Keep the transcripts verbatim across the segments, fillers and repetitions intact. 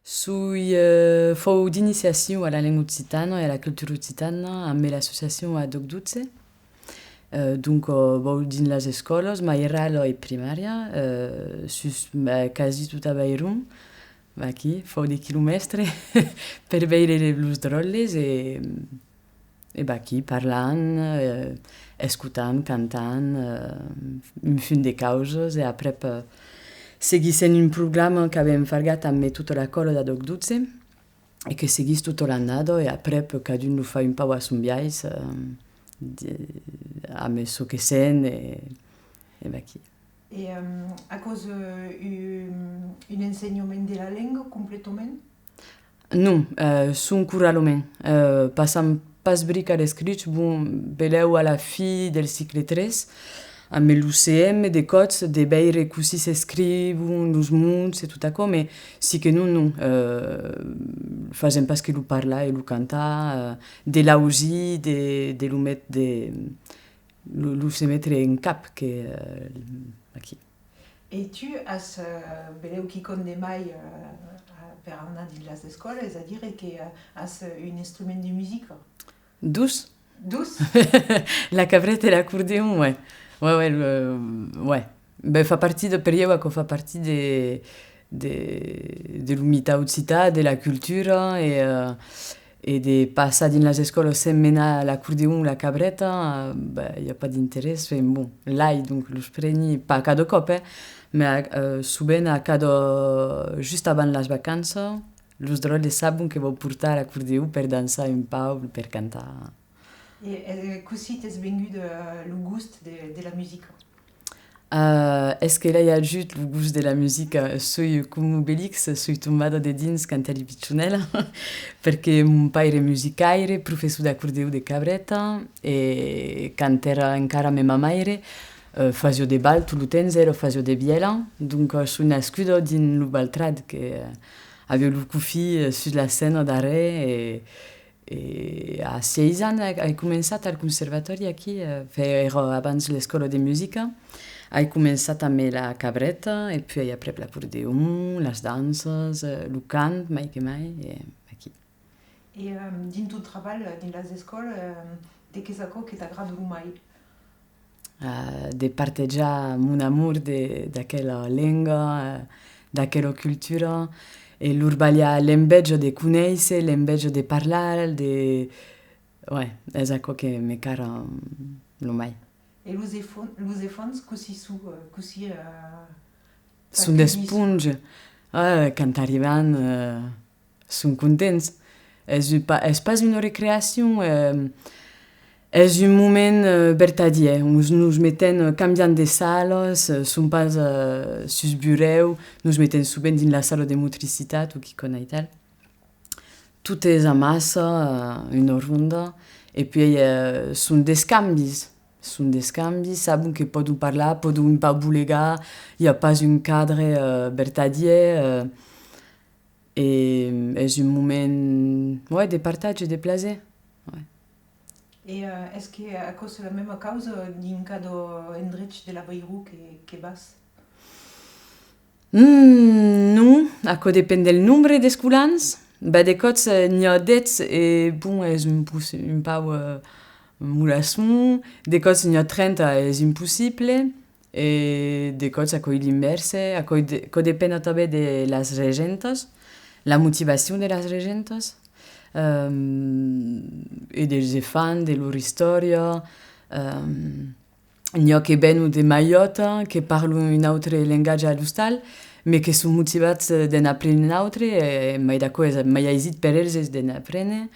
Soi, eh, fau d'iniciacion a la lenga occitana e a la cultura occitana ambe l'associacion Adoc dotze. Eh, donc, eh, vau dins las escòlas, mairala e primària, eh, sus, eh, quasi tot Avairon. Vaquí, fau de quilomèstres per veire los dròlles e, e vaquí, parlant, eh, escotant, cantant, eh, un fum de causas e aprèp, eh, seguissent un programa qu'avèm fargat ambe tota la còla d'Adoc dotze e que seguís tota l'annada e aprèp cadun lo fa un pauc a son biais, eh, de, ambe çò que sent e, e vaquí. E, ehm, aquò's, eh, un, un ensenhament de la lenga completament? Non, eh, sonque oralament. Eh, passam pas brica a l'escrich, bon, belèu a la fin del cicle tres, ambe lo C M, de còps, de veire cossí s'escrivon los mots e tot aquò, mas si que non, non, eh, fasèm pas que lo parlar e lo cantar, eh, de l'ausir, de, de lo met-, de, lo, lo se metre en cap que, eh, aquí. E tu as, eh, belèu quicòm de mai, eh, a, per anar dins las escòlas, es a dire que, eh, as, eh, un instrument de musica? Dos. Dos? La cabreta e l'acordeon, ouais. Ouais, ouais, lo, ouais. Ben, fa partit de, per ieu, aquò fa partit de, de, de lo mitan occitan, de la cultura, e, eh, e de passar dins las escòlas sens menar l'acordeon o la cabreta, eh, ben, i a pas d'interès, enfin, bon, l'ai, donc los preni, pas cada còp, eh, mas, eh, sovent a cada, just avant las vacanças, los dròlles sabon que vau portar l'acordeon per dançar un pauc, per cantar. E, eh, cossí t'es vengut, eh, lo gost de, de la musica? Eh, es que l'ai agut lo gost de la musica, soi coma Obelix, soi tombada dedins quand èri pichonèla, perque mon paire musicaire, professor d'acordeon de cabreta, e quand èra encara ambe ma maire, eh, fasiá de bal tot lo temps, ela fasiá de vièla, donc, eh, soi nascuda dins lo baltrat que, eh, aviá lo cofin, eh, sus la scèna darrèr, e, E a sièis ans ai, ai començat al conservatòri aquí, eh, fe-, èra abans l'escòla de musica. Ai començat ambe la cabreta, e puèi aprèp l'acordeon, las danças, eh, lo cant, mai que mai, e aquí. E, ehm, dins ton trabalh, dins las escòlas, ehm, de qu'es aquò que t'agrada lo mai? Eh, de partejar mon amor de, d'aquela lenga, eh, d'aquela cultura, e lor balhar l'enveja de conéisser, l'enveja de parlar, de, ouais, es aquò que me cara, mm, lo mai. E los efon-, los efants, cossí son, eh, cossí, eh, son d'esponjas. Ah, quand arriban, eh, son contents. Es un pa-, es pas una recreacion, eh, es un moment, eh, vertadièr. Nos, nos metèm, eh, cambiant de salas, eh, son pas, eh, sus burèu, nos metèm sovent dins la sala de motricitat o quicòm aital. Totes amassa, eh, una ronda, e puèi, eh, son d'escambis, son d'escambis, sabon que pòdon parlar, pòdon un pauc bolegar, i a pas un cadre, eh, vertadièr, eh, E es un moment, ouais, de partatge, de plaser. Ouais. E, eh, es que aquò's la mèma causa dins cada endrech de l'Avairon que, que vas? Mm, non, aquò depend del nombre d'escolans. Ben, de còps, eh, n'i a dètz e, bon, es un pus-, un pauc, eh, molasson. De còps n'i a trenta, es impossible. E de còps aquò's l'invèrse, aquò de-, aquò depend tanben de las regentas, la motivacion de las regentas, ehm, e dels efants, de lor istòria. Ehm, n'i a que venon de Maiòta, que parlon un autre lengatge a l'ostal, mas que son motivats, eh, de n'aprene un autre, e mai d'aquò es mai aisit per eles de n'aprene.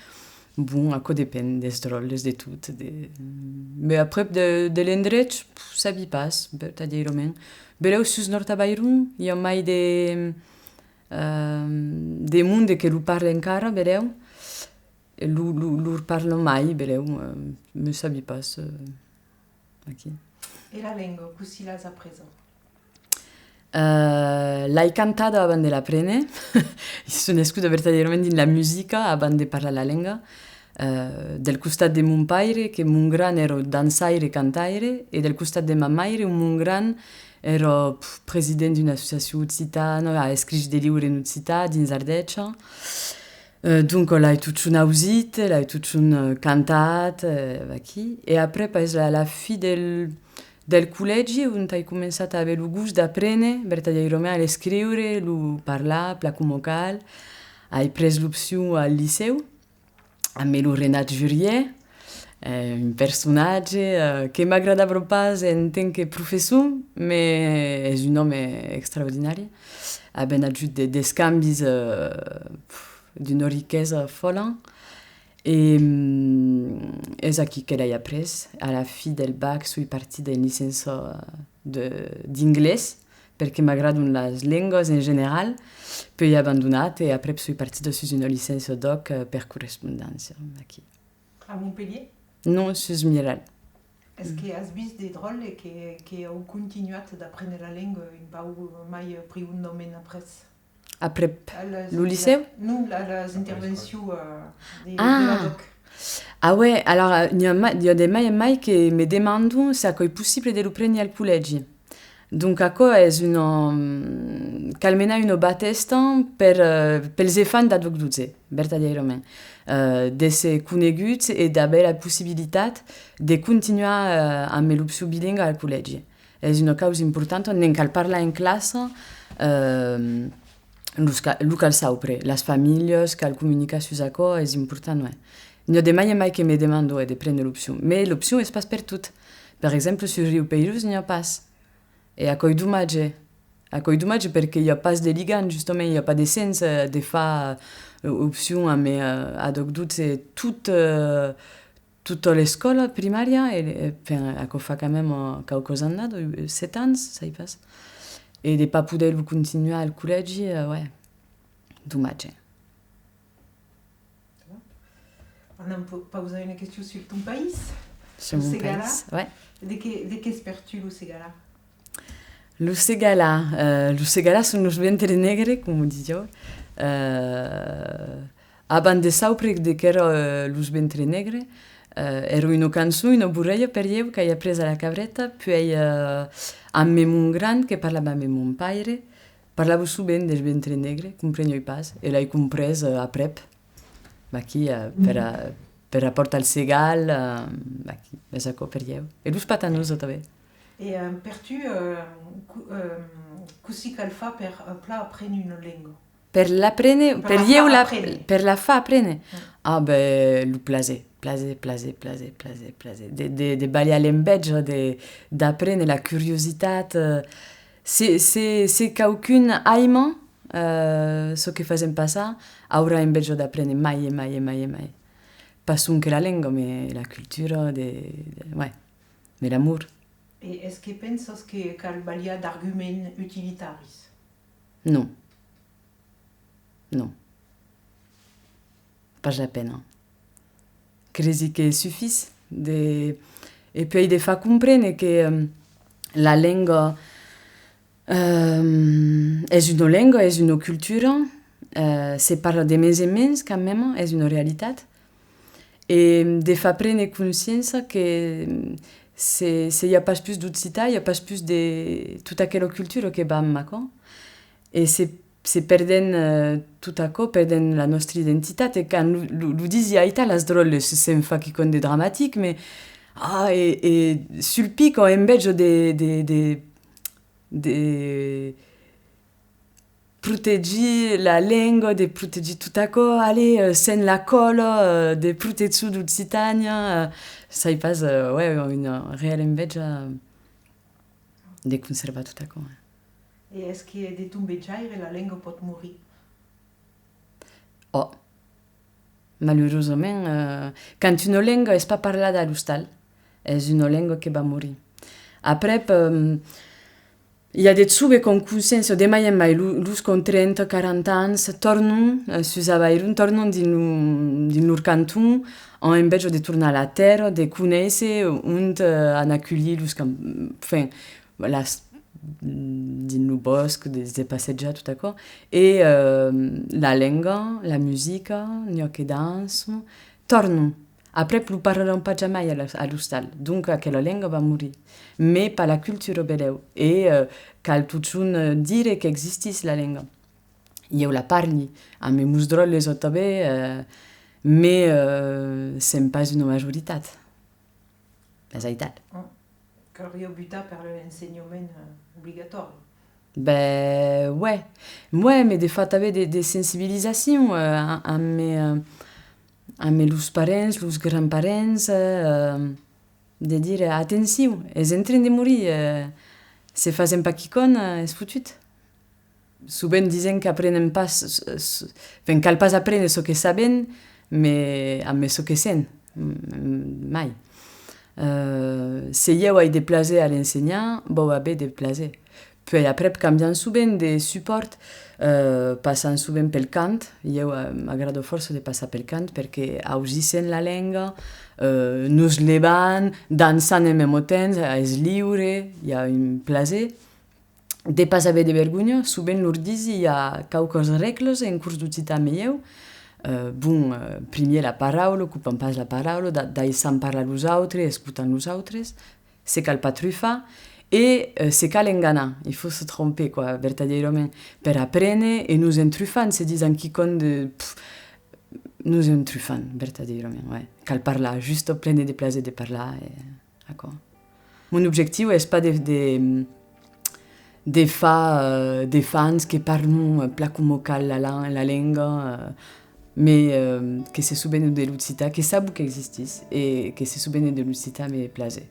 Bon, aquò depend dels dròlles, de tot. De, mas aprèp de, de l'endrech, pff, sabi pas, vertadièrament. Belèu sus Nòrd Avairon, i a mai de, ehm, de monde que lo parla encara, belèu. Lo, lo, lo parla mai, belèu, eh, mas sabi pas, eh, aquí. E la lenga, cossí l'as apresa? Eh, l'ai cantada avant de l'aprene. Soi nascuda vertadièrament dins la musica avant de parlar la lenga. Eh, del costat de mon paire, que mon grand èra dançaire e cantaire, e del costat de ma maire, ont mon grand Èra, pf, president d'una associacion occitana, a escrich de liures en occitan dins Ardècha. Eh, donc, l'ai totjorn ausit, l'ai totjorn, eh, cantat, eh, vaquí. E aprèp, es a la, la fin del, del collègi ont ai començat a aver lo gost d'aprene vertadièrament a l'escriure, lo parlar, plan coma cal. Ai pres l'opcion al licèu, ambe lo Renat Jurier, eh, un personatge, eh, que m'agradava pas en tant que professor, mas es un òme extraordinari. Avèm agut de, d'escambis, eh, pf, d'una riquesa fòla. E, mm, es aquí que l'ai aprés. A la fin del bac, soi partida en licença de, d'inglés, perque m'agradan las lengas en general, puèi abandonat e aprèp soi partida sus una licença d'òc, eh, per correspondéncia, aquí. A Montpelhièr? Non, sus Miralh. Es que as vist de dròlles que, que an continuat d'aprene la lenga un pauc mai prigondament après? Aprèp lo licèu? Non, la, las intervencions, eh, de, de Ah! l'ADÒC. Ah ouais, alors, eh, n'i a ma-, n'i a de mai en mai que me demandan se aquò es possible de lo prene al collègi. Donc aquò es una, mm, cal menar una batèsta per, eh, pels enfants d'ADÒC dotze, vertadièrament, eh, d'èsser coneguts e d'aver la possibilitat de continuar, eh, amb l'opcion bilingua al collègi. Es una causa importanta, ne'n cal parlar en classa, eh, los ca-, lo cal saupre, las familhas, cal comunicar sus aquò, es important, ouais. N'i a de mai en mai que me demanda, eh, de prene l'opcion, mas l'opcion es pas pertot. Per exemple, sus Riupeirós n'i a pas. E aquò es domatge. Aquò es domatge perque i a pas de ligam, justament, i a pas de sens, eh, de far, eh, opcion amb, eh, ADÒC dotze tot, eh, tota l'escòla primària, e, e, enfin, aquò fa quand même, eh, quauquas annadas, eh, sèt ans, sai pas. E de pas poder lo continuar al collègi, eh, ouais, domatge. Anam po-, pausar una question sul ton país. Sul mon país, ouais. De qué, de qué es per tu lo Segalar? Lo Segalar, eh, lo Segalar son los ventres negres, coma disiá. Eh, abans de saupre de qu'èra, eh, los ventres negres, eh, èra una cançon, una borrèia per ieu qu'ai apresa a la cabreta, puèi, eh, amb mon grand que parlava amb mon paire, parlava sovent dels ventres negres, compreniái pas, e l'ai comprés, eh, aprèp. Vaquí, eh, per a, per rapòrt al Segal, eh, vaquí, es aquò per ieu. E los patanons tanben. E, eh, per tu, eh, co-, eh, cossí cal far per, eh, plan aprene una lenga? Per l'aprene, per ieu la, per la far aprene. Ah, ben, lo plaser, plaser, plaser, plaser, plaser, plaser. De, de, de balhar l'enveja de, d'aprene, la curiositat, eh, se, se, se quauqu'un aima, eh, çò que fasèm passar, aurà enveja d'aprene mai e mai e mai e mai. Pas sonque la lenga, mas la cultura, de, de, ouais, mas l'amor. E es que pensas que cal balhar d'arguments utilitaris? Non. Non. Pas la pena. Cresi que sufís de, e puèi de far comprene que, eh, la lenga, eh, es una lenga, es una cultura, eh, se parla de mens en mens quand même, es una realitat. E de far prene consciéncia que se, se i a pas pus d'occitan, i a pas pus de tota aquela cultura que va amb aquò. E se, se perdèm, eh, tot aquò, perdèm la nòstra identitat. E quand lo, lo, lo disi aital, es dròlle, se sent far quicòm de dramatic, mas, ah, e, e sul pic, an enveja de, de, de, de, protegir la lenga, de protegir tot aquò, allez, eh, sèm la còla, eh, de proteccion d'Occitània, eh, sai pas, eh, ouais, una reala enveja de conservar tot aquò, eh. E es que de ton vejaire la lenga pòt morir? Ò! Malurosament, eh, quand una lenga es pas parlada a l'ostal, es una lenga que va morir. Aprèp, eh, i a de joves qu'an consciéncia, de mai en mai, lo-, los qu'an trenta, quaranta ans, tornan, eh, sus Avairon, tornan dins lo, dins lor canton, an enveja de tornar a la tèrra, de conéisser ont, eh, an aculhit los camp-, enfin, las, dins lo bòsc, de, de passejar, tot aquò. E, eh, la lenga, la musica, n'i a que dançan, tornan. Aprèp lo parlaràn pas jamai a la, a l'ostal, donc aquela lenga va morir. Mès pas la cultura, belèu. E, eh, cal totjorn, eh, dire qu'existís la lenga. Ieu la parli, amb mos dròlles o tanben, eh, mès, eh, sèm pas una majoritat. Es aital. Calriá butar per l'ensenhament, eh, obligatòri. Ben, ouais. Ouais, mès de far tanben de, de sensibilizacion, eh, a-, amb, eh, amb los parents, los grands-parents, eh, de dire, atencion, es en tren de morir, eh, se fasèm pas quicòm, eh, es fotut. Sovent disen qu'aprenen pas, s-, s-, enfin, cal pas aprene çò que saben, mès amb çò que sèn, m-, m-, mai. Eh, se ieu ai de plaser a l'ensenhar, vau aver de plaser. Puèi aprèp cambian sovent de supòrt, eh, passan sovent pel cant. Ieu, eh, m'agrada fòrça de passar pel cant perque ausissen la lenga, eh, nos levan, dançan en mèma temps, es liure, i a un plaser. De pas aver de vergonha, sovent lor disi, i a quauquas règlas en cors d'occitan amb ieu. Eh, bon, eh, primièr la paraula, copam pas la paraula, da-, daissam parlar los autres, escotam los autres, se cal pas trufar, e, eh, se cal enganar, il faut se tromper, quoi, vertadièrament, per aprene, e nos en trufan, se disan quicòm de, pff, nos en trufan, vertadièrament, ouais. Cal parlar, just prene de plaser de parlar, e aquò. Mon objectiu es pas de, de, de far, eh, d'enfants que parlon, eh, plan coma cal la, la, la lenga, eh, mès, eh, que se sovenon de l'occitan, que sabon qu'existís e que se sovenon de l'occitan amb plaser.